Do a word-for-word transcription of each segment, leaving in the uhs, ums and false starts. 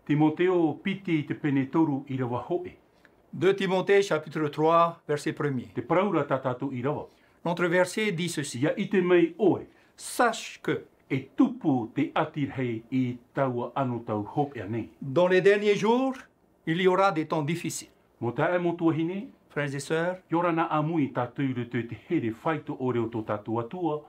Timoteo piti i te pene toru ʻīrava hōʻē. Deux Timothée chapitre trois, verset premier. Te parau ra tā tātou ʻīrava. Notre verset dit ceci. ʻIa ʻite mai ʻoe. Sache que E tupu te ʻati rahi i taua anotau hopeʻa nei. Dans les derniers jours, il y aura des temps difficiles. Mau taeaʻe, mau tuahine. Frères et sœurs, ʻia ora na ʻāmui tātou i roto i te here faito ʻore o tō tātou Atua.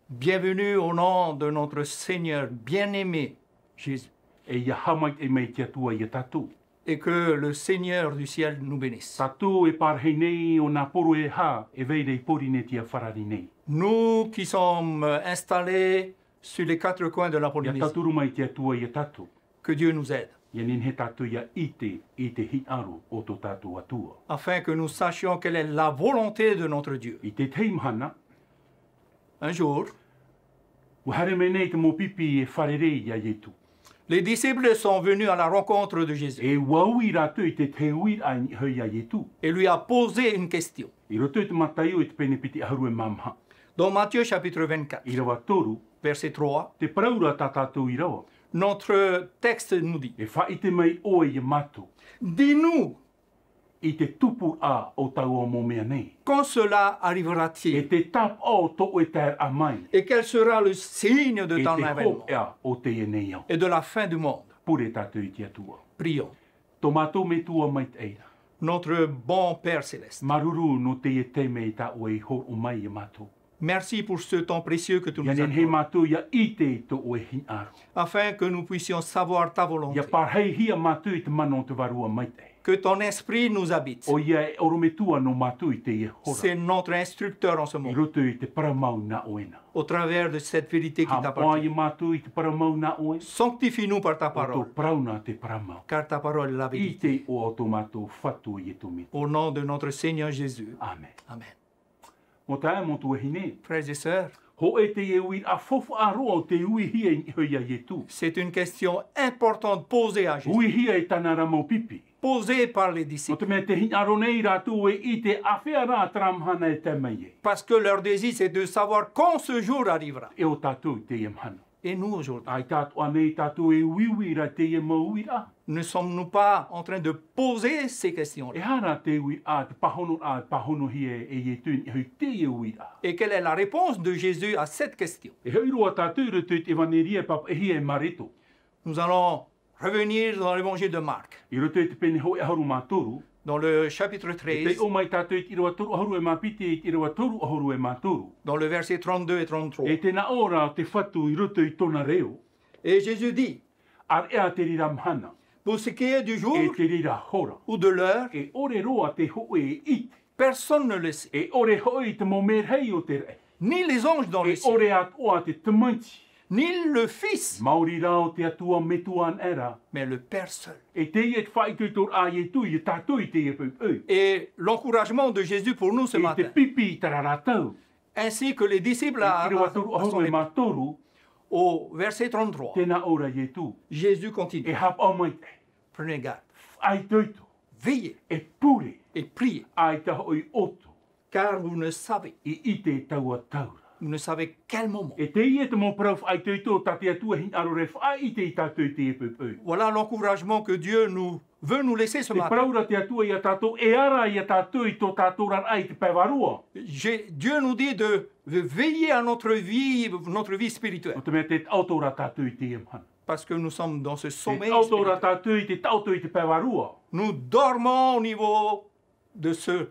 Bienvenue au nom de notre Seigneur bien-aimé, Jésus. E ʻia haʻamaitaʻi mai te Atua ia tātou. Et que le Seigneur du ciel nous bénisse. Tātou e parahi nei ʻo nā poro e hā e vai ra i Pōrīnetia farāni nei. Nous qui sommes installés sur les quatre coins de la Polynésie. ʻIa tauturu mai te Atua ia tātou. Que Dieu nous aide. ʻIa nehenehe tātou ʻia ʻite i te hinaʻaro o tō tātou Atua. Afin que nous sachions quelle est la volonté de notre Dieu. I te tahi mahana, Un jour, ʻua haere mai nei te mau pipi e fārerei ia Ietu. Les disciples sont venus à la rencontre de Jésus. E ʻua ui rātou i te tahi uiraʻa i niʻa iho ia Ietu. Et lui a posé une question. I roto i te Mataio i te pene piti ʻahuru e mā maha. Dans Matthieu chapitre vingt-quatre, ʻīrava toru, verset trois, te parau ra tā tātou ʻīrava. Notre texte nous dit, E faʻaʻite mai ʻoe ia mātou. Dis-nous, I te tupuraʻa o taua mau mea nei. Quand cela arrivera-t-il? E te tāpaʻo o tō ʻoe taeraʻa mai. Et quel sera le signe de ton avènement? E te hopeʻa o teie nei ao. Et de la fin du monde? Pure tātou i te Atua. Prions. Tō mātou Metua maitaʻi ra. Notre bon Père céleste. Māuruuru nō teie taime tā ʻoe i hōroʻa mai ia mātou. Merci pour ce temps précieux que tu nous accordes. ʻIa nehenehe mātou ʻia ʻite i tō ʻoe hinaʻaro. Afin que nous puissions savoir ta volonté. ʻIa pārahihia mātou i te mana o te Vārua Maitaʻi. Que ton esprit nous habite. ʻOia e ʻorometua nō mātou i teie hora. C'est notre instructeur en ce moment. I roto i te parau mau nā ʻoe na. Au travers de cette vérité qui t'appartient. Haʻapaʻo ia mātou i te parau mau nā ʻoe. Sanctifie-nous par ta parole. ʻO tō parau na te parau mau. Car ta parole est la vérité. I te iʻoa o tō mātou Fatu ʻo Ietu Metua. Au nom de notre Seigneur Jésus. Amen. Amen. Mau taeaʻe, mau tuahine. Frères et sœurs, Hōʻē teie uiraʻa faufaʻa roa o tē uihia i niʻa iho ia Ietu. C'est une question importante posée à Jésus. Uihia e tāna ra mau pipi. Posée par les disciples. Nō te mea tē hinaʻaro nei rātou e ʻite āfea rā terā mahana e tae mai ai. Parce que leur désir, c'est de savoir quand ce jour arrivera. E ʻo tātou i teie mahana. Et nous aujourd'hui? ʻAita atoʻa nei tātou e uiui ra i teie mau uiraʻa. Ne sommes-nous pas en train de poser ces questions-là? E aha rā te uiraʻa, te pāhonoraʻa, pāhonohia e Ietu i niʻa iho i teie uiraʻa? Et quelle est la réponse de Jésus à cette question? E hoʻi roa tātou i roto i te ʻEvaneria e pāpaʻihia e Mareko. Nous allons revenir dans l'évangile de Marc. I roto i te pene hōʻē ʻahuru mā toru. Dans le chapitre treize. E taiʻo mai tātou i te ʻīrava toru ʻahuru e mā piti, i te ʻīrava toru ʻahuru e mā toru. Dans le verset trente-deux et trente-trois. E tē nā ʻō ra te Fatu i roto i tōna reo. Et Jésus dit, ʻĀreʻa te reira mahana. Pour ce qui est du jour, e te reira hora, ou de l'heure, e ʻore roa te hōʻē e ʻite. Personne ne le sait. E ʻore hoʻi te mau merahi o te raʻi. Ni les anges dans le ciel. E ʻore atoʻa te Tamaiti. Ni le Fils. Maori rā ʻo te Atua Metua anaʻe ra. Mais le Père seul. E teie te faʻaitoitoraʻa a Ietu ia tātou i teie poʻipoʻi. Et l'encouragement de Jésus pour nous ce matin. E te pipi i terā ra tau. Ainsi que les disciples à, à, à son époque. I te ʻīrava toru ʻahuru e mā toru. Au verset trente-trois. Tē nā ʻō ra Ietu. Jésus continue. E haʻapaʻo maitaʻi. Prenez garde. Faʻaitoito. Veillez. E pure. Et priez. ʻAita hoʻi ʻoto. Car vous ne savez. I ʻite taua tau ra. Vous ne savez quel moment. E teie te mau parau faʻaitoito tā te Atua e hinaʻaro ra e faʻaʻite ia tātou i teie poʻipoʻi. Voilà l'encouragement que Dieu nous veut nous laisser ce matin. Te parau ra te Atua ia tātou, e ara ia tātou i tō tātou oraraʻa i te pae vārua. J'ai, Dieu nous dit de, de veiller à notre vie, notre vie spirituelle. Nō te mea tē taʻoto ra tātou i teie mahana. Parce que nous sommes dans ce sommeil spirituel. Tē taʻoto ra tātou i te taʻoto i te pae vārua. Nous dormons au niveau de ce,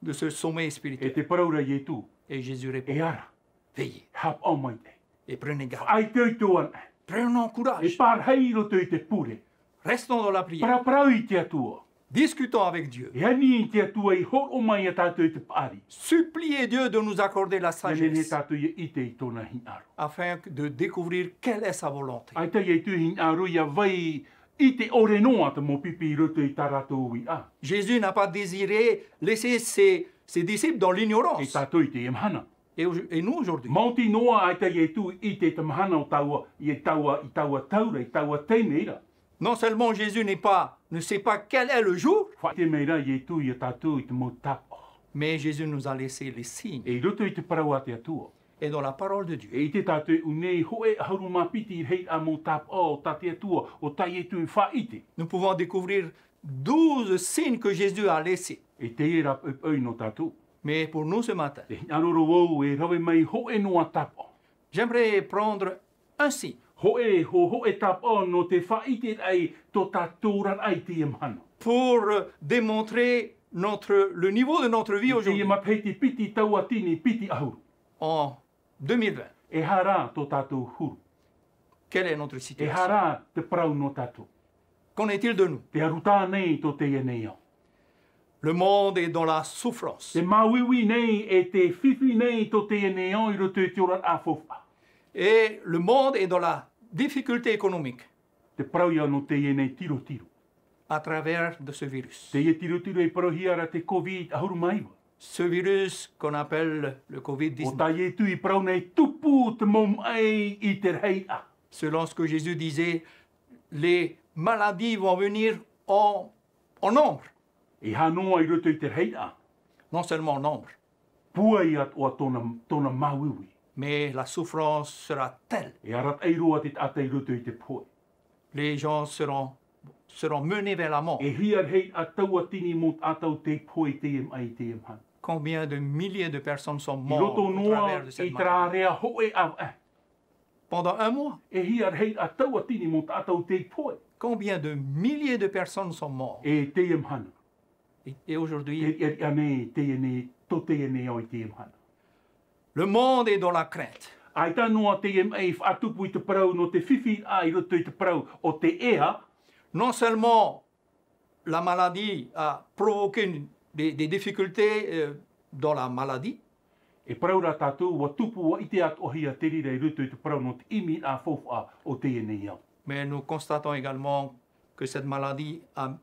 de ce sommeil spirituel. E te parau ra Ietu. Et Jésus répond, e ara. Veillez. Haʻapaʻo maitaʻi. Et prenez garde. Faʻaitoito anaʻe. Prenons courage. E pārahi i roto i te pure. Restons dans la prière. Paraparau i te Atua. Discutons avec Dieu. E ani i te Atua i hōroʻa mai ia tātou i te paʻari. Suppliez Dieu de nous accorder la sagesse. Ia nehenehe tātou ia ʻite i tōna hinaʻaro. Afin de découvrir quelle est sa volonté. ʻAita Ietu hinaʻaro ia vai ʻite ʻore noa te mau pipi i roto i tā rātou uiraʻa. Jésus n'a pas désiré laisser ses, ses disciples dans l'ignorance. E tātou i teie mahana. Et au-, et nous aujourd'hui. Maoti noa ʻaita Ietu i ʻite i te mahana o taua, i taua, i taua tau ra, i taua taime ra. Non seulement Jésus n'est pas, ne sait pas quel est le jour, Faʻaʻite mai ra Ietu ia tātou i te mau tāpaʻo. Mais Jésus nous a laissé les signes. E i roto i te parau a te Atua. Et dans la parole de Dieu. E ʻite tātou e ʻū nei hōʻē ʻahuru mā piti i te rahiraʻa mau tāpaʻo tā te Atua, ʻo tā Ietu e faʻaʻite. Nous pouvons découvrir douze signes que Jésus a laissés. E teie rā poʻipoʻi nō tātou. Mais pour nous ce matin, E hinaʻaro roa vau e rave mai hōʻē noa tāpaʻo. J'aimerais prendre un signe. Hōʻē, hō-, hōʻē tāpaʻo nō te faʻaʻite ai tō tātou oraraʻa i teie mahana. Pour, euh, démontrer notre, le niveau de notre vie aujourd'hui. I teie matahiti piti tauatini piti ʻahuru. En deux mille vingt. E aha rā tō tātou huru? Quelle est notre situation? E aha rā te parau nō tātou? Qu'en est-il de nous? Tē aru tā nei tō teie nei ao? Le monde est dans la souffrance. Te māuiui nei e te fifi nei tō teie nei ao i roto i te oraraʻa faufaʻa. Et le monde est dans la difficulté économique. Te parau ia nō teie nei tirotiro. À travers de ce virus. Teie tirotiro e parauhia ra te covid ʻahuru mā iva. Ce virus qu'on appelle le covid dix-neuf. ʻO tā Ietu i parau nei tupu te mau maʻi i te rahiraʻa. Selon ce que Jésus disait, les maladies vont venir en, en nombre. E aha noa i roto i te rahiraʻa? Non seulement en nombre. Pūai atoʻa tōna, tōna māuiui. Mais la souffrance sera telle. E arataʻi roa te taʻata i roto i te pohe. Les gens seront, seront menés vers la mort. E hia rahiraʻa tauatini mau taʻata ʻo tei pohe i teie maʻi i teie mahana. Combien de milliers de personnes sont mortes au travers de cette maladie? I roto noa i terā ʻāvaʻe. Pendant un mois. E hia rahiraʻa tauatini mau taʻata ʻo tei pohe. Combien de milliers de personnes sont mortes? I teie mahana. Et, et aujourd'hui, Te riʻariʻa nei, teie nei, tō teie nei ao i teie mahana. Le monde est dans la crainte. ʻAita noa teie maʻi i faʻatupu i te parau nō te fifi i roto i te parau ʻo te ea. Non seulement la maladie a provoqué une, des, des difficultés, euh, dans la maladie. E parau ra tātou, ʻua tupu, ʻua ʻite atoʻahia te reira i roto i te parau nō te ʻimiraʻa faufaʻa ʻo teie nei ao. Mais nous constatons également que cette maladie a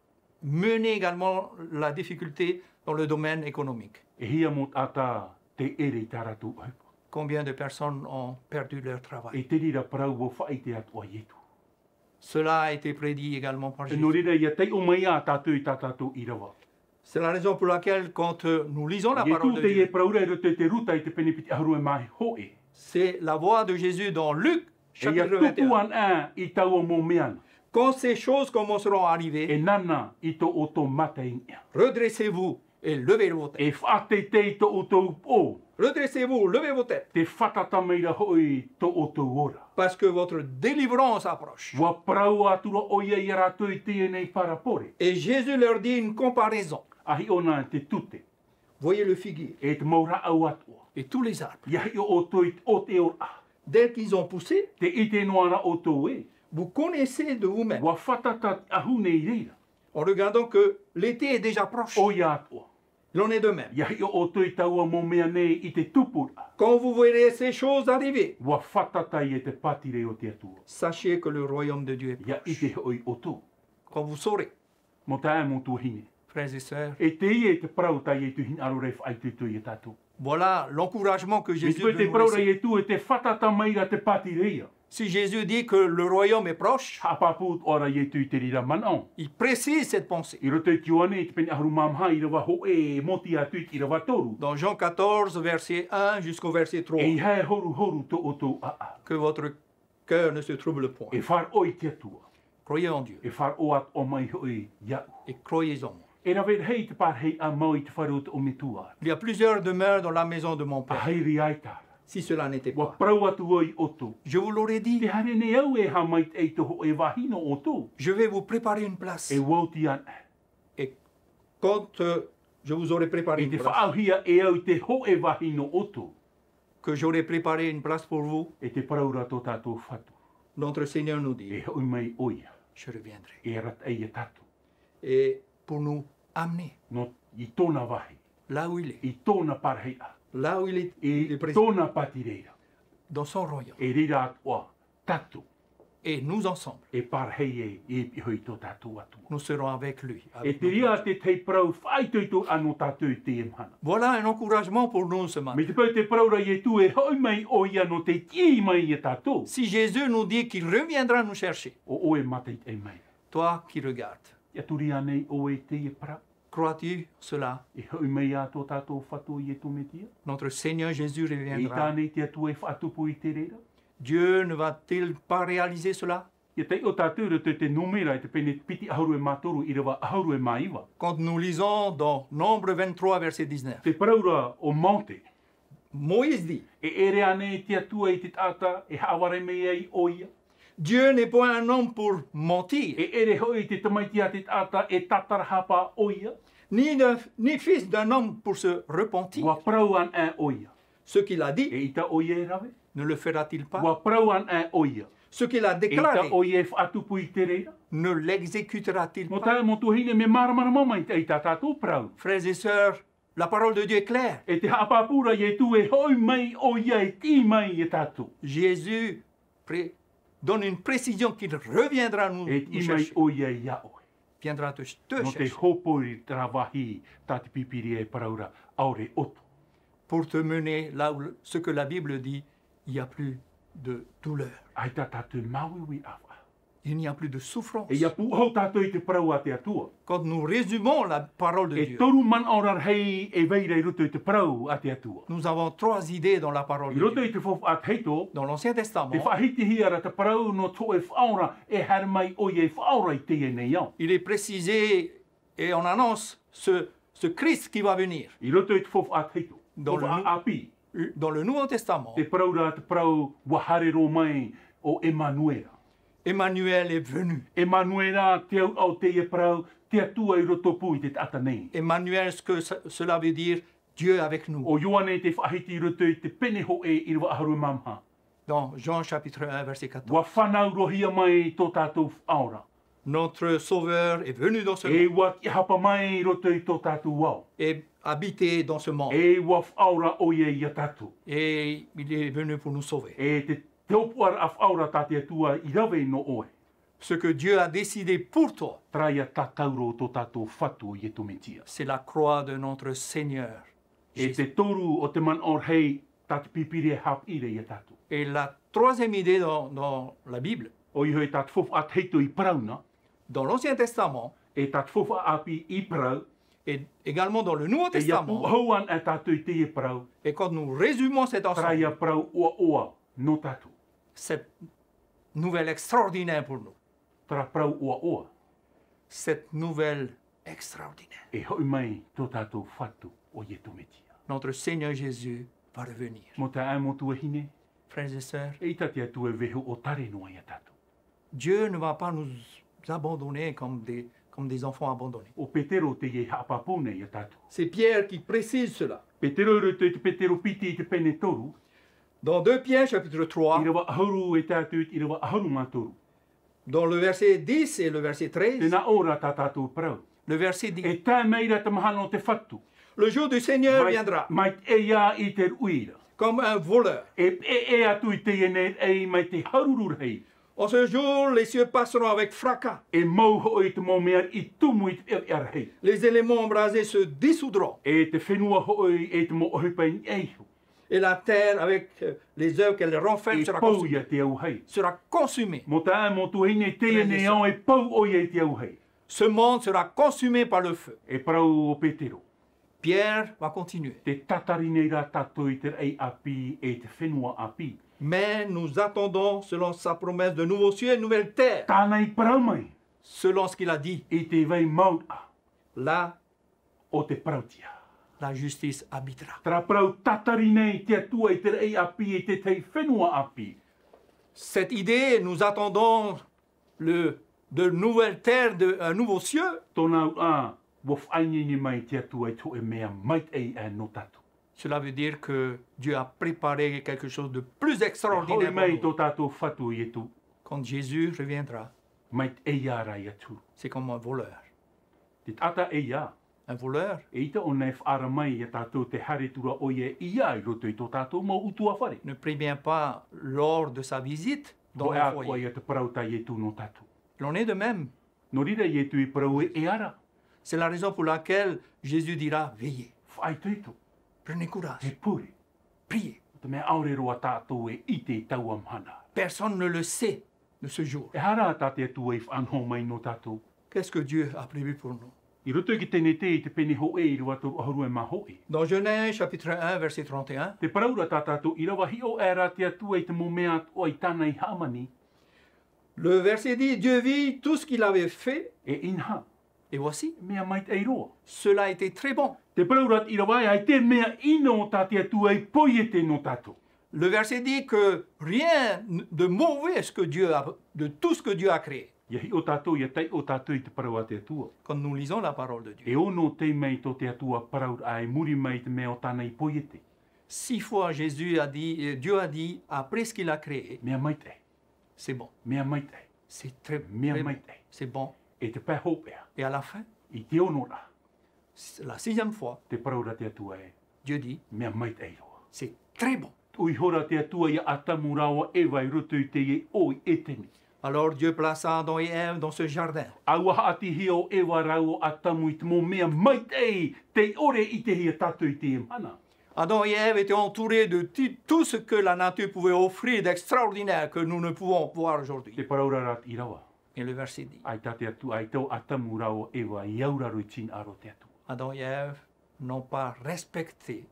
mené également la difficulté dans le domaine économique. E hia mau taʻata tē ʻere i tā rātou ʻohipa. Combien de personnes ont perdu leur travail? E te reira parau ʻua faʻaʻite atoʻa Ietu. Cela a été prédit également par Jésus. E nō reira, ʻia taiʻo mai ā tātou i tā tātou ʻīrava. C'est la raison pour laquelle, quand, euh, nous lisons la parole de Dieu, Ietu teie e parau ra i roto i te Ruta i te pene piti ʻahuru mā hōʻē. C'est la voix de Jésus dans Luc, chapitre vingt et un. E ʻia tupu anaʻe i taua mau mea na. Quand ces choses commenceront à arriver, E nāna i tō ʻoutou mata i niʻa. Redressez-vous et levez vos têtes. E faʻateitei tō ʻoutou pō. Redressez-vous, levez vos têtes. Tē fātata mai ra hoʻi tō ʻoutou ora. Parce que votre délivrance approche. ʻUa parau atu ra ʻoia ia rātou i teie nei parabole. Et Jésus leur dit une comparaison. ʻA hiʻo na te tute. Voyez le figuier. E te mau rāʻau atoʻa. Et tous les arbres. ʻIa hiʻo ʻoutou i te ʻōteʻoraʻa. Dès qu'ils ont poussé, Tē ʻite noa ra ʻoutou ē. Vous connaissez de vous-même. ʻUa fātata te ʻahu nei i reira. En regardant que l'été est déjà proche. ʻOia atoʻa. Il en est de même. ʻIa hiʻo ʻoutou i taua mau mea nei i te tupuraʻa. Quand vous verrez ces choses arriver, ʻUa fātata ia te pātireia o te Atua. Sachez que le royaume de Dieu est proche. ʻIa ʻite hoʻi ʻoutou. Quand vous saurez, Mau taeaʻe, mau tuahine. Frères et sœurs, E teie te parau tā Ietu i hinaʻaro ra e faʻaitoito ia tātou. Voilà l'encouragement que Jésus veut nous laisser. Mai te peu te parau ra Ietu e tē fātata mai ra te pātireia. Si Jésus dit que le royaume est proche, Haʻapāpū atoʻa ra Ietu i te reira manaʻo. Il précise cette pensée. I roto i te Ioane, i te pene ʻahuru mā maha, ʻīrava hōʻē e mōti atu i te ʻīrava toru. Dans Jean quatorze, verset un jusqu'au verset trois. ʻEiaha e horuhoru tō ʻoutou ʻāʻau. Que votre cœur ne se trouble point. E faʻaroʻo i te Atua. Croyez en Dieu. E faʻaroʻo atoʻa mai hoʻi iāʻu. Et croyez en moi. E rave rahi te parahiraʻa mau i te fare o tōʻu Metua. Il y a plusieurs demeures dans la maison de mon Père. ʻAhiri ʻaita. Si cela n'était pas, ʻUa parau atu vau ia ʻoutou. Je vous l'aurais dit. Tē haere nei au e haʻamaitaʻi i te hōʻē vāhi nō ʻoutou. Je vais vous préparer une place. E ʻua oti anaʻe. Et quand, euh, je vous aurai préparé une place, E tē faʻaauhia e au i te hōʻē vāhi nō ʻoutou. Que j'aurai préparé une place pour vous, E tē parau ra tō tātou Fatu. Notre Seigneur nous dit, E hoʻi mai ʻoia. Je reviendrai. E arataʻi ia tātou. Et pour nous amener Nō, i tōna vāhi. Là où il est. I tōna parahiraʻa. Là où il est, I il est présent. Tōna pātireia. Dans son royaume. E reira atoʻa tātou. Et nous ensemble, E parahi e, e piʻi hoʻi tō tātou Atua. Nous serons avec lui, E avec te nos reira frères. Te tahi parau faʻaitoitoraʻa nō tātou i teie mahana. Voilà un encouragement pour nous ce matin. Mai te peu te parau ra Ietu e hoʻi mai ʻoia nō te tiʻi mai ia tātou. Si Jésus nous dit qu'il reviendra nous chercher, ʻO ʻoe e mātaʻitaʻi mai. Toi qui regardes, ʻIa turi ānei ʻoe i teie parau? Crois-tu cela? E hoʻi mai ā tō tātou Fatu o Iesu Mesia? Notre Seigneur Jésus E ʻita reviendra. ānei te Atua e faʻatupu i te reira? Dieu ne va-t-il pas réaliser cela? Ia taiʻo tātou i roto i te Nūmera i te pene piti ʻahuru e mā toru ʻīrava ʻahuru e mā iva. Quand nous lisons dans Nombre vingt-trois, verset dix-neuf, Te parau ra o Mōse. Moïse dit, E ʻere ānei te Atua i te taʻata e haʻavare mai ai ʻoia? Dieu n'est pas un homme pour mentir, E ʻere hoʻi te Tamaiti a te taʻata e tātarahapa ʻoia? ni, de- ni fils d'un homme pour se repentir. Ua parau anaʻe ʻoia. Ce qu'il a dit, E ʻita ʻoia e rave? ne le fera-t-il pas? Ua parau anaʻe ʻoia. Ce qu'il a E ʻita déclaré, ʻoia e faʻatupu i te reira? Ne l'exécutera-t-il Mau pas? taeaʻe, mau tuahine, mea māramarama mai te, i tā tātou parau. Frères et sœurs, la parole de Dieu est claire. E te haʻapāpū ra Iesu e hoʻi mai ʻoia e tiʻi mai ia tātou. Jésus pré- donne une précision qu'il reviendra nous, E nous tiʻi mai chercher. ʻoia ia ʻoe. Viendra te, te Nō te chercher. Hōpoi terā vāhi tā te Pīpīria e parau ra, ʻaore ʻoto. Pour te mener là où le- ce que la Bible dit, il n'y a plus de douleur. ʻAita tātou māuiui ʻāvaʻa. Il n'y a plus de souffrance. E ia pūʻohu tātou i te parau a te Atua. Quand nous résumons la parole de E Dieu, toru manaʻo ra rahi e vai ra i roto i te parau a te Atua. nous avons trois idées dans la parole I de roto Dieu. i te Faufaʻa Tahito, Dans l'Ancien te Testament, faʻahitihia ra te parau nō te hōʻē faʻaora e haere mai ʻoia e faʻaora i teie nei ao. il est précisé et on annonce ce, ce Christ qui va venir. I roto i te Faufaʻa Tahito, Dans le Faufaʻa nou- ʻĀpī, Dans le Nouveau Testament, te parau ra te parau ua haere roa mai ʻo Emanuera. Emmanuel est venu. Emanuera, te auraʻa o teie parau, te Atua i rotopū i te taʻata nei. Emmanuel, ce que ce- cela veut dire, Dieu avec nous. ʻO Ioane te faʻahiti i roto i te pene hōʻē ʻīrava ʻahuru mā maha. Dans Jean chapitre un, verset quatorze. Ua fānaurohia mai tō tātou faʻaora. Notre Sauveur est venu dans ce E monde ua tiʻahapa mai i roto i tō tātou ao. et habité dans ce monde. E ua faʻaora ʻoia ia tātou. Et il est venu pour nous sauver. E te, te ʻōpuaraʻa faʻaora tā te Atua i rave nō ʻoe. Ce que Dieu a décidé pour toi, Terā ia tātauro o tō tātou Fatu o Iesu Mesia. c'est la croix de notre Seigneur E Jésus. te toru o te manaʻo rahi tā te Pīpīria e haʻapiʻi ra ia tātou. Et la troisième idée dans, dans la Bible, ʻOia hoʻi tā te Faufaʻa Tahito i parau na, dans l'Ancien Testament, e tā te Faufaʻa ʻĀpī i parau, et également dans le Nouveau e ia Testament, pūʻohu ana e tātou i teie parau, et quand nous résumons cet terā ensemble, ia parau ʻoaʻoa nō tātou. cette nouvelle extraordinaire pour nous, Terā parau ʻoaʻoa, cette nouvelle extraordinaire, e hoʻi mai tō tātou Fatu o Iesu Mesia. Notre Seigneur Jésus va revenir. Mau taeaʻe, mau tuahine, Frères et sœurs, e ʻita te Atua e vaiiho ʻo tāre noa ia tātou. Dieu ne va pas nous abandonner comme des, comme des enfants abandonnés. ʻO Petero teie e haʻapāpū nei ia tātou. C'est Pierre qui précise cela. Petero i roto i te Petero piti i te pene toru, Dans deux Pierre chapitre trois, ʻīrava ʻahuru e tae atu i te ʻīrava ʻahuru mā toru. dans le verset dix et le verset treize, Tē nā ʻō ra tā tātou parau. Le verset dit, E tae mai ra te mahana o te Fatu. Le jour du Seigneur Mai, viendra mai te ʻeiā i te ruʻi ra. Comme un voleur. E peʻe atu i teie nei raʻi mai te haruru rahi. En ce jour, les cieux passeront avec fracas. E mau hoʻi te mau mea i tumu i te ʻeʻa rahi. Les éléments embrasés se dissoudront. E te fenua hoʻi e te mau ʻohipa i niʻa iho. Et la terre, avec euh, les œuvres qu'elle renferme, E sera pau consumée. Ia te auahi. Sera consumée. Mau taeaʻe, mau tuahine, teie nei ao e pau ʻoia i te auahi. Ce monde sera consumé par le feu. E parau ʻo Petero. Pierre va continuer. Tē tatari nei ra tātou i te raʻi ʻāpī e te fenua ʻāpī. Mais nous attendons, selon sa promesse, de nouveaux cieux et de nouvelles terres. Tāna i parau mai. Selon ce qu'il a dit. I te vai mau ra. Là, ʻO te parauʻtiʻa. La justice habitera. Terā parau tatari nei te Atua i te raʻi ʻāpī, i te tahi fenua ʻāpī. Cette idée, nous attendons le, de nouvelles terres, de, un nouveau ciel. Tōna auraʻa, ua faʻaineine mai te Atua i te hōʻē mea maitaʻi aʻe nō tātou. Cela veut dire que Dieu a préparé quelque chose de plus extraordinaire. Hoʻi mai tō tātou Fatu ʻo Iesu. Quand Jésus reviendra, mai te ʻeiā ra ia te huru. C'est comme un voleur. Te taʻata ʻeiā. Un voleur. E ʻita ʻōna e faʻaara mai ia tātou te haere atu ra ʻoia i roto i tō tātou mau ʻutuāfare. Ne prévient pas lors de sa visite dans le foyer. Hōʻē ā koa ia te parau tā Iesu nō tātou. Il en est de même. Nō reira Iesu i parau e ʻere. C'est la raison pour laquelle Jésus dira, veillez. Faʻaitoito. Prenez courage. E pure. Priez. Te mea ʻaore roa tātou e ʻite i taua mahana. Personne ne le sait de ce jour. E aha rā tā te Atua i faʻanaho mai nō tātou? Qu'est-ce que Dieu a prévu pour nous? I roto i te Tenete i te pene hōʻē ʻīrava toru ʻahuru e mā hōʻē. Dans Genèse chapitre un, verset trente et un. Tē parau ra tā tātou ʻīrava, hiʻo aʻe ra te Atua i te mau mea atoʻa i tāna i hāmani. Le verset dit, Dieu vit tout ce qu'il avait fait. E inaha. Et voici, mea maitaʻi roa. Cela était très bon. Tē parau ra te ʻīrava, ʻaita e mea ʻino tā te Atua i poiete nō tātou. Le verset dit que rien de mauvais ce que Dieu a, de tout ce que Dieu a créé. ʻIa hiʻo tātou, ʻia taiʻo tātou i te parau a te Atua. Quand nous lisons la parole de Dieu. E ono tei mai tō te Atua parauraʻa i muri mai i te mea o tāna i poiete. Six fois Jésus a dit, euh, Dieu a dit, après ce qu'il a créé, mea maitaʻi. C'est bon. Mea maitaʻi. C'est très, mea très bon. Maitaʻi. C'est bon. E te pae hopeʻa. Et à la fin, i te ono ra, la sixième fois, tē parau ra te Atua ē, Dieu dit, mea maitaʻi roa. C'est très bon. Tuʻu ihora te Atua ia Atamu rāua Eva i roto i teie ʻō i Eteni. Alors Dieu plaça Adam et Ève dans ce jardin. ʻUa haʻatihia ʻo Eva rāua Atamu i te mau mea maitaʻi tei ʻore i ʻitehia tātou i teie mahana. Adam et Ève étaient entourés de ti-, tout ce que la nature pouvait offrir d'extraordinaire que nous ne pouvons voir aujourd'hui. Tē parau ra te ʻīrava. Et le verset dit, ʻaita te Atua, ʻaita ʻo Atamu rāua Eva i auraro i te hinaʻaro o te Atua. Adam et Ève n'ont pas respecté,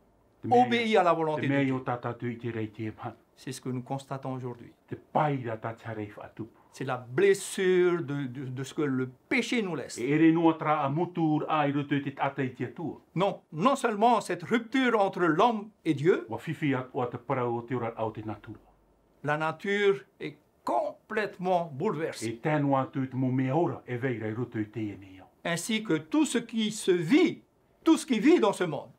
obéi à la volonté de Dieu. Te mea ʻino tā tātou i ʻite ra i teie mahana. C'est ce que nous constatons aujourd'hui. Te pae ra tā te hara i faʻatupu. C'est la blessure de, de, de ce que le péché nous laisse. E ʻere noa terā motu ra i roto i te taʻata i te Atua. Non, non seulement cette rupture entre l'homme et Dieu, ʻUa fifi atoʻa te parau o te oraraʻa o te natura. La nature est complètement bouleversée. E tae noa atu te mau mea ora e vai ra i roto i teie nei ao. Ainsi que tout ce qui se vit, tout ce qui vit dans ce monde.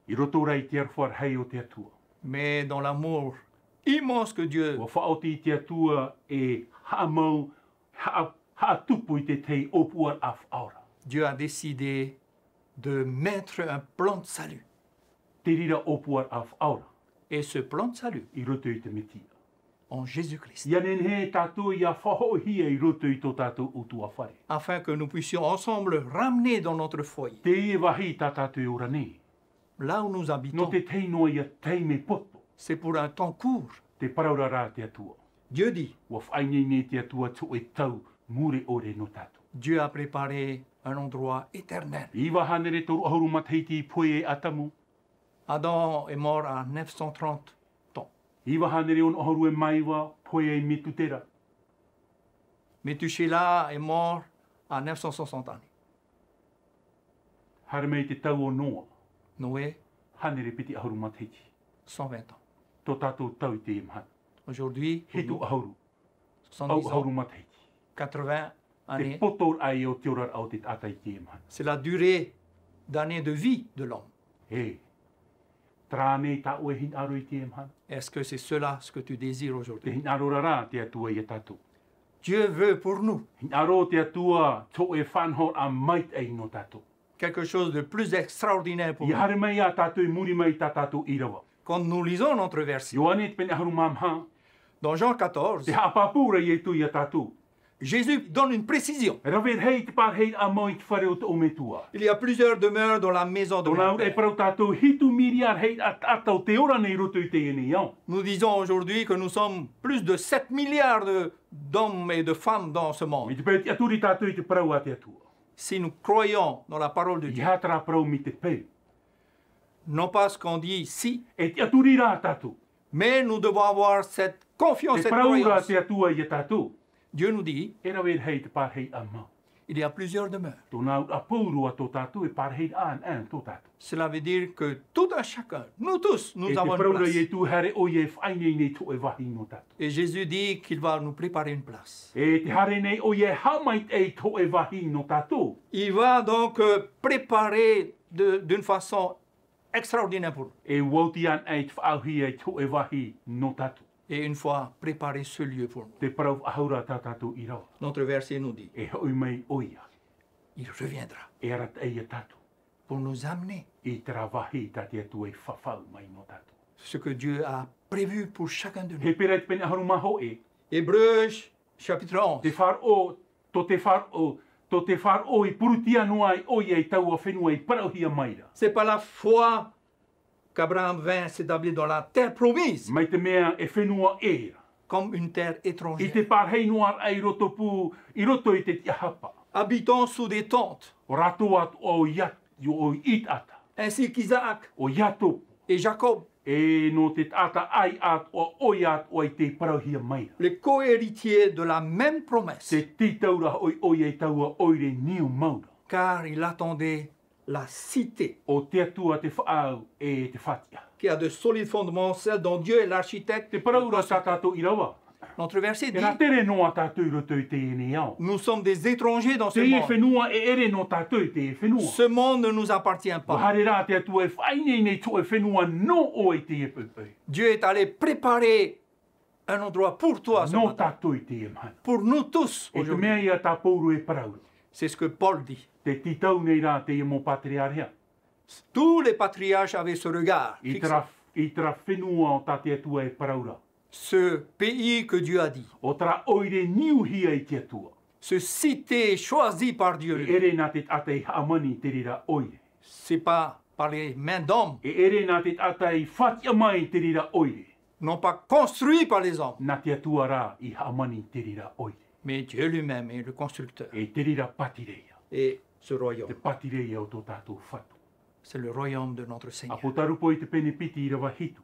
I roto ra i te aroha rahi o te Atua. Mais dans l'amour immense que Dieu, ʻUa faʻaoti te Atua e haʻamau, haʻa-, haʻatupu i te tahi ʻōpuaraʻa faʻaora. Dieu a décidé de mettre un plan de salut. Te reira ʻōpuaraʻa faʻaora. Et ce plan de salut, i roto i te Metia. En Jésus-Christ. ʻIa nehenehe tātou ʻia faʻahoʻihia i roto i tō tātou ʻutuāfare. Afin que nous puissions ensemble ramener dans notre foyer. Teie vāhi tā tātou e ora nei. Là où nous habitons. Nō te tahi noa ia taime poto. C'est pour un temps court. Tē parau ra te Atua. Dieu dit. ʻUa faʻaineine te Atua te hōʻē tau mure ʻore nō tātou. Dieu a préparé un endroit éternel. Iva hānere toru ʻahuru matahiti i pohe ai Atamu. Adam est mort à neuf cent trente ans. Iva hānere ono ʻahuru e mā iva, pohe ai Metusela. Methuselah est mort à neuf cent soixante années. Haere mai te tau o Noa. Noé. Hānere piti ʻahuru matahiti. Cent vingt ans. Tō tātou tau i teie mahana. Aujourd'hui, pour nous, hitu ʻahuru. Soixante-dix ans. Au ʻahuru matahiti. Quatre-vingts années. Te poto raʻa o te oraraʻa o te taʻata i teie mahana. C'est la durée d'année de vie de l'homme. E. Terā ānei tā ʻoe hinaʻaro i teie mahana? Est-ce que c'est cela ce que tu désires aujourd'hui? Tē hinaʻaro ra te Atua ia tātou. Dieu veut pour nous. Hinaʻaro te Atua te hōʻē faʻanahoraʻa maitaʻi nō tātou. Quelque chose de plus extraordinaire pour nous. ʻIa haere mai ia tātou i muri mai i tā tātou ʻīrava. Quand nous lisons notre verset, Ioane te pene ʻahuru mā maha. Dans Jean quatorze, tē haʻapāpū ra Ietu ia tātou. Jésus donne une précision. Rave rahi te pārahiraʻa mau i te fare o tō Metua. Il y a plusieurs demeures dans la maison de mon Père. Tōna auraʻa e parau tātou, hitu miriā rahi taʻata o tē ora nei i roto i teie nei ao. Nous disons aujourd'hui que nous sommes plus de sept milliards de, d'hommes et de femmes dans ce monde. Mai te peu e tiʻaturi tātou i te parau a te Atua. Si nous croyons dans la parole de Dieu, ʻeiaha terā parau mai te peu. Non pas ce qu'on dit ici, e tiʻaturi ra tātou, mais nous devons avoir cette confiance, cette croyance. Tē parau ra te Atua ia tātou. Dieu nous dit, e rave rahi te pārahiraʻa mau. Il y a plusieurs demeures. Tōna auraʻa pauroa tō tātou, e pārahiraʻa anaʻe tō tātou. Cela veut dire que tout un chacun, nous tous, nous avons une place. E tē parau ra Ietu, haere ʻoia e faʻaineine i te hōʻē vāhi nō tātou. Et Jésus dit qu'il va nous préparer une place. E tē haere nei ʻoia e haʻamaitaʻi i te hōʻē vāhi nō tātou. Il va donc, euh, préparer de, d'une façon extraordinaire pour nous. E ʻua oti anaʻe i te faʻaauhia i te hōʻē vāhi nō tātou. Et une fois préparé ce lieu pour nous, Tē parau faʻahou ra tā tātou ʻīrava. Notre verset nous dit, E hoʻi mai ʻoia. Il reviendra. E arataʻi ia tātou. Pour nous amener I terā vāhi tā te Atua i fafau mai nō tātou. Ce que Dieu a prévu pour chacun de nous. Hepera te pene ʻahuru mā hōʻē. Hébreux chapitre onze. Te faʻaroʻo, tō te faʻaroʻo, tō te faʻaroʻo i purutia noa ai ʻoia i taua fenua i parauhia mai ra. C'est par la foi qu'Abraham vint s'établir dans la terre promise. Mai te mea e fenua ʻē ra. Comme une terre étrangère. I te parahi noa ra i roto pū, i roto i te tiʻahapa. habitant sous des tentes, ʻo rātou atoʻa ʻo Ia-, ʻo Itaata, ainsi qu'Isaac ʻo Iakobo, et Jacob. E nō te taʻata ʻāiʻa atoʻa ʻoia atoʻa i te parauhia mai ra. Les co-héritiers de la même promesse. Te tītauraʻa hoʻi ʻoia i taua ʻoire niu mau ra. Car il attendait la cité. ʻO te Atua te faʻaau e te fatiʻa. Qui a de solides fondements, celle dont Dieu est l'architecte. Te parau ra tā tātou ʻīrava. Notre verset dit, e rā tere noa tātou i roto i teie nei ao. Nous sommes des étrangers dans ce monde. Teie fenua e ʻere nō tātou i teie fenua. Ce monde ne nous appartient pas. ʻUa haere rā te Atua e faʻaineine i te hōʻē fenua nō ʻoe i teie poʻipoʻi. Dieu est allé préparer un endroit pour toi ce matin. Nō tātou i teie mahana. Pour nous tous aujourd'hui. E te mea ia tā Pauro e parau ra. C'est ce que Paul dit. Tē tītau nei rā teie mau pāterearea. Tous les patriarches avaient ce regard fixé. I terā, i terā fenua ʻo tā te Atua e parau ra. Ce pays que Dieu a dit. ʻO terā ʻoire niuhia e te Atua. Ce cité choisi par Dieu. E ʻere nā te taʻata i hāmani i te reira ʻoire. C'est pas par les mains d'hommes. E ʻere nā te taʻata i fatiʻa mai i te reira ʻoire. Non pas construit par les hommes. Nā te Atua rā i hāmani i te reira ʻoire. Mais Dieu lui-même est le constructeur. E te reira pātireia. Et ce royaume. Te pātireia o tō tātou Fatu. C'est le royaume de notre Seigneur. ʻĀpōtarupo i te pene piti ʻīrava hitu.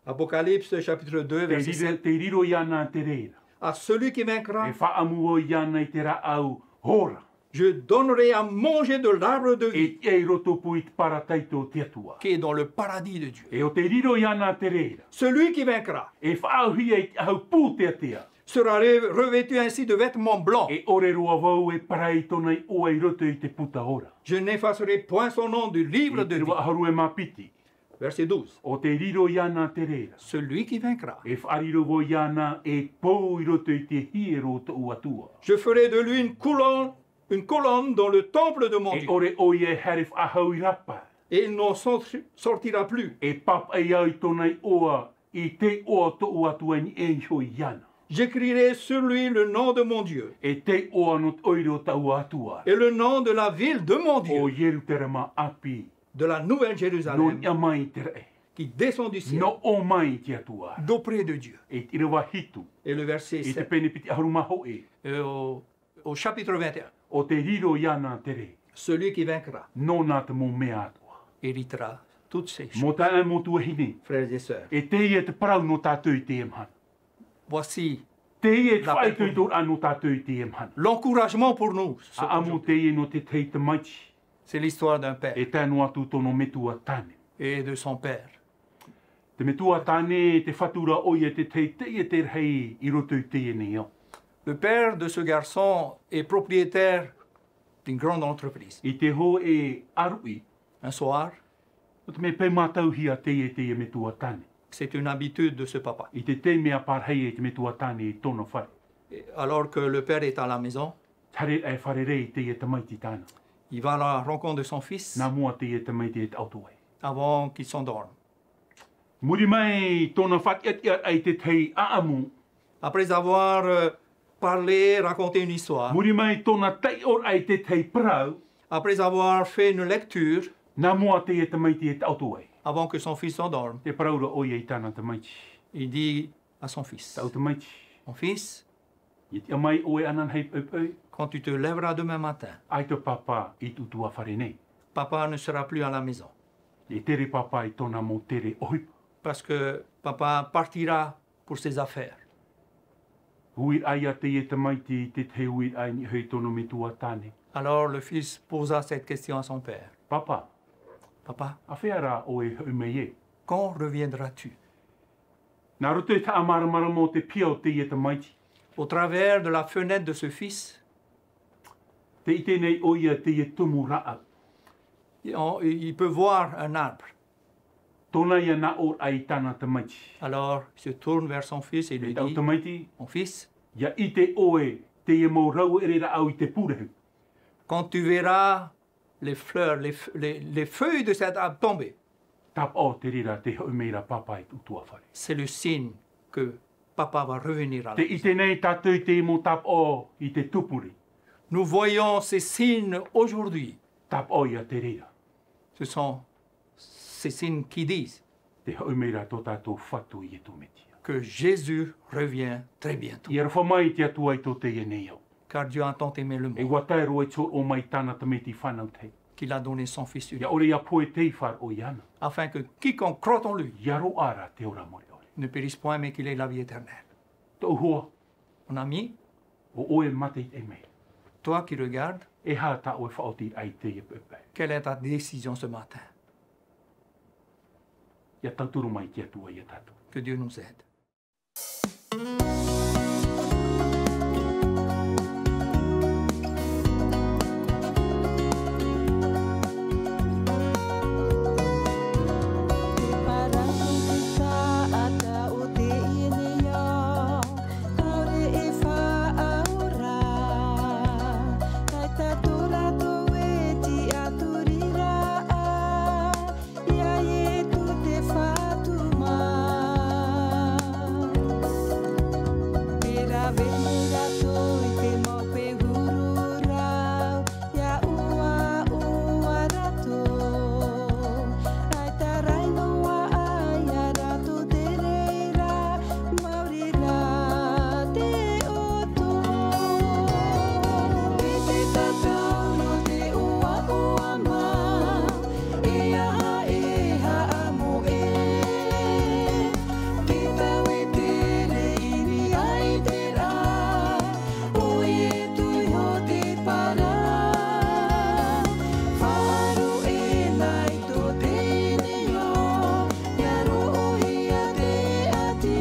Apocalypse chapitre deux, verset sept. Tē riro, tē riro iāna te reira. À celui qui vaincra, e faʻaʻamu vau iāna i te rāʻau hora. Je donnerai à manger de l'arbre de vie. E tiʻa i roto pū i te parataito o te Atua. Qui est dans le paradis de Dieu. E ʻo tē riro iāna te reira. Celui qui vaincra, e faʻaauhia i te ʻahu pūteatea. Sera re-, revêtu ainsi de vêtements blancs. E ʻore roa vau e parai i tōna iʻoa i roto i te puta ora. Je n'effacerai point son nom du livre de vie. ʻĪrava ʻahuru e mā piti. Verset douze. ʻO tē riro iāna te reira. Celui qui vaincra, e faʻariro vau iāna e pou i roto i te hiero o tōʻu Atua. Je ferai de lui une couronne, une couronne dans le temple de mon Dieu. E ʻore ʻoia e haere faʻahou i rāpae. Et il n'en sorti-, sortira plus. E pāpaʻi au i tōna iʻoa, i te iʻoa o tōʻu Atua i niʻa iho iāna. J'écrirai sur lui le nom de mon Dieu. E te iʻoa nō te ʻoire o tāʻu Atua. Et le nom de la ville de mon Dieu. ʻO Ierutarema ʻāpī. De la nouvelle Jérusalem. Nō niʻa mai i te raʻi. Qui descend du ciel. Nō ʻō mai i te Atua. D'auprès de Dieu. E te ʻīrava hitu. Et le verset sept. I te pene piti ʻahuru mā hōʻē. Et au, au chapitre vingt et un. ʻO tē riro iāna te reira. Celui qui vaincra, nōna te mau mea atoʻa. Héritera toutes ces choses. Mau taeaʻe, mau tuahine. Frères et sœurs. E teie te parau nō tātou i teie mahana. Voici. Teie te faʻaitoitoraʻa nō tātou i teie mahana. L'encouragement pour nous, ce, ʻaʻamu teie nō te tahi tamaiti. C'est l'histoire d'un père. E tae noa atu tōna metua tāne. Et de son père. Te metua tāne, te fatu ra ʻoia te tahi teie te rahi i roto i teie nei ao. Le père de ce garçon est propriétaire d'une grande entreprise. I te hōʻē ʻāruʻi. Un soir, nō te mea e pai mātauhia teie, teie metua tāne. C'est une habitude de ce papa. I te taime a pārahi ai te metua tāne i tōna fare. Et alors que le père est à la maison, Haere e fārerei i teie tamaiti tāna. Il va à la rencontre de son fils. Nā mua teie tamaiti e taʻoto ai. Avant qu'il s'endorme. Muri mai tōna faʻatiʻatiʻaraʻa i te tahi ʻaʻamu. Après avoir, euh, parlé, raconté une histoire. Muri mai tōna taiʻoraʻa i te tahi parau. Après avoir fait une lecture. Nā mua teie tamaiti e taʻoto ai. Avant que son fils s'endorme. Tē parau ra ʻoia i tāna tamaiti. Il dit à son fils. Tāʻu tamaiti. Mon fils, ʻIa tiʻa mai ʻoe ananahi poʻipoʻi. Quand tu te lèveras demain matin, ʻAita pāpā i te ʻutuāfare nei. Papa ne sera plus à la maison. E tere pāpā i tōna mau tere ʻohipa. Parce que papa partira pour ses affaires. Uiraʻa ia teie tamaiti i te tahi uiraʻa i niʻa i tōna metua tāne. Alors le fils posa cette question à son père. Pāpā. Papa. ʻĀfea rā ʻoe e hoʻi mai ē? Quand reviendras-tu? Nā roto i te haʻamāramarama o te piha o teie tamaiti. Au travers de la fenêtre de ce fils, Tē ʻite nei ʻoia i teie tumu rāʻau. il, on, il peut voir un arbre. Tōna ia nāʻōraʻa i tāna tamaiti. Alors, il se tourne vers son fils et lui dit, E taʻu tamaiti, Mon fils, ʻia ʻite ʻoe teie mau rauʻere rāʻau i te pūrehu. Quand tu verras les fleurs, les f-, les, les feuilles de cet arbre tomber, Tāpaʻo te reira tē hoʻi mai ra pāpā i te ʻutuāfare. C'est le signe que papa va revenir à la maison. Tē ʻite nei tātou i te mau tāpaʻo i te tupure. Nous voyons ces signes aujourd'hui. Tāpaʻo ia te reira. Ce sont ces signes qui disent Tē hoʻi mai ra tō tātou Fatu Iesu Mesia. Que Jésus revient très bientôt. ʻIa aroha mai te Atua i tō teie nei ao. Car Dieu a tant aimé le monde. E ʻua tae roa i te hōroʻa mai i tāna tamaiti fānau tahi. Qu'il a donné son Fils unique. ʻIa ʻore ia pohe tei faʻaroʻo iāna. Afin que quiconque croit en lui Ia roaʻa rā te ora mure ʻore. Ne périsse point, mais qu'il ait la vie éternelle. Tōʻu hoa. Mon ami, ʻO ʻoe e mātaʻitaʻi mai. Toi qui regardes, E aha tā ʻoe faʻaotiraʻa i teie poʻipoʻi? Quelle est ta décision ce matin? ʻIa tauturu mai te Atua ia tātou. Que Dieu nous aide. Te parau te taʻata o teie nei ao, ʻaore e faʻaora. Tae tātou rātou e tiʻaturiraʻa, ia Ietu te Fatu mā. Te rave nei rātou i te mau pehuru rau, ia ʻuaʻua rātou. ʻAita rā noa ā ia rātou te reira, maori rā te ʻoto. Te te tātauro te ʻoaʻoa mā, e aha e haʻamoʻe. Te tau e tere i niʻa i te rā, ʻo Ietu iho te parau. Faʻaruʻe na i tō teie nei ao, ʻia roʻohia te ati.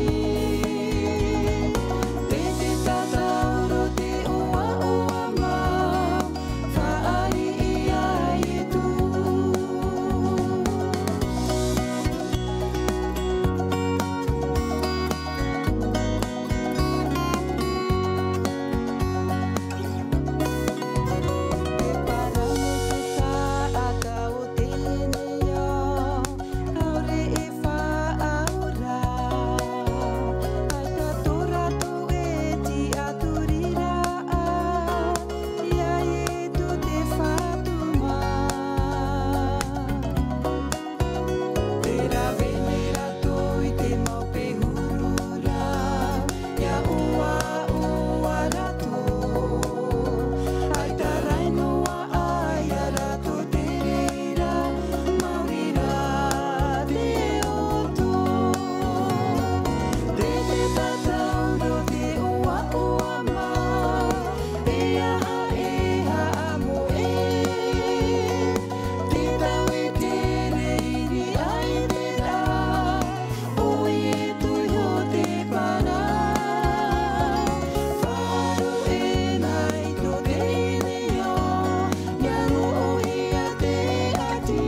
Te te tātauro te ʻoaʻoa mā, faʻariʻi ia Ietu. Te parau te taʻata o teie nei ao, ʻaore e faʻaora. ʻAita tō rātou e tiʻaturiraʻa, ia Ietu te Fatu mā. Te rave nei rātou i te mau pehuru rau, ia ʻuaʻua rātou. ʻAita rā noa ā ia rātou te reira, maori rā te ʻoto. Te te tātauro te ʻoaʻoa mā, e aha e haʻamoʻe. Te tau e tere i niʻa i te rā, ʻo Ietu iho te parau. Faʻaruʻe na i tō teie nei ao, ʻia roʻohia te ati.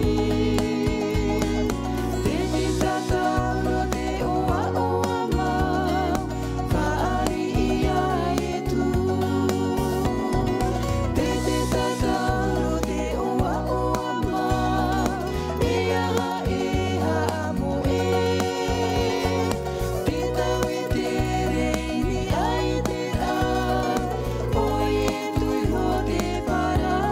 Te te tātauro te ʻoaʻoa mā, faʻariʻi ia Ietu. Te te tātauro te ʻoaʻoa mā, e aha e haʻamoʻe. Te tau e tere i niʻa i te rā, ʻo Ietu iho te parau.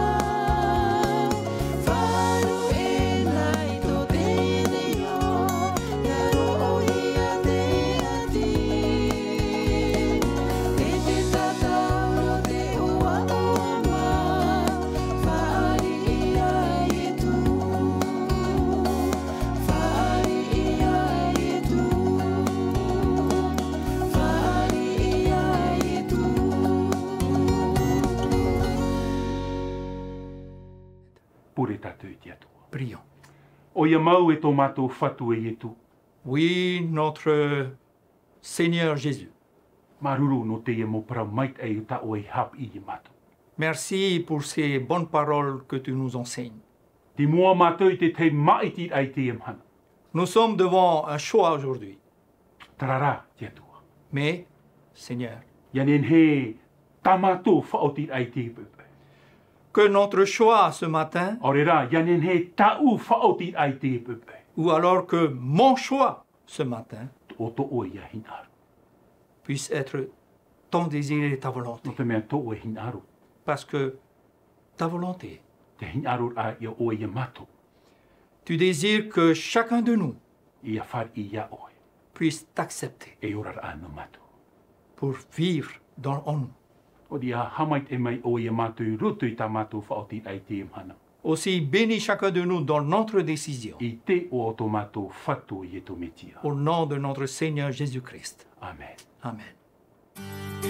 Faʻaruʻe na i tō teie nei ao, ʻia roʻohia te ati. Te te tātauro te ʻoaʻoa mā, faʻariʻi ia Ietu. Faʻariʻi ia Ietu. Faʻariʻi ia Ietu. Pure tātou i te Atua. Prions. ʻOia mau e tō mātou Fatu e Ietu. Oui, notre Seigneur Jésus. Māuruuru nō teie mau parau maitaʻi tā ʻoe i haʻapiʻi ia mātou. Merci pour ces bonnes paroles que tu nous enseignes. Te moʻa mātou i te tahi māʻitiraʻa i teie mahana. Nous sommes devant un choix aujourd'hui. Terā rā, te Atua. Mais, Seigneur, ʻIa nehenehe tā mātou faʻaotiraʻa i teie poʻipoʻi. Que notre choix ce matin, ʻAore rā, ʻia nehenehe tāʻu faʻaotiraʻa i teie poʻipoʻi. Ou alors que mon choix ce matin, ʻO tō ʻoe ia hinaʻaro. Puisse être ton désir et ta volonté. Nō te mea tō ʻoe hinaʻaro. Parce que ta volonté, Te hinaʻaroraʻa ia ʻoe ia mātou. Tu désires que chacun de nous ʻIa fāriʻi ia ʻoe. Puisse t'accepter. E oraraʻa nō mātou. Pour vivre dans, en nous. ʻO ia haʻamaitaʻi mai ʻoe ia mātou i roto i tā mātou faʻaotiraʻa i teie mahana. Aussi bénis chacun de nous dans notre décision. I te iʻoa o tō mātou Fatu Iesu Mesia. Au nom de notre Seigneur Jésus-Christ. Amen. Amen.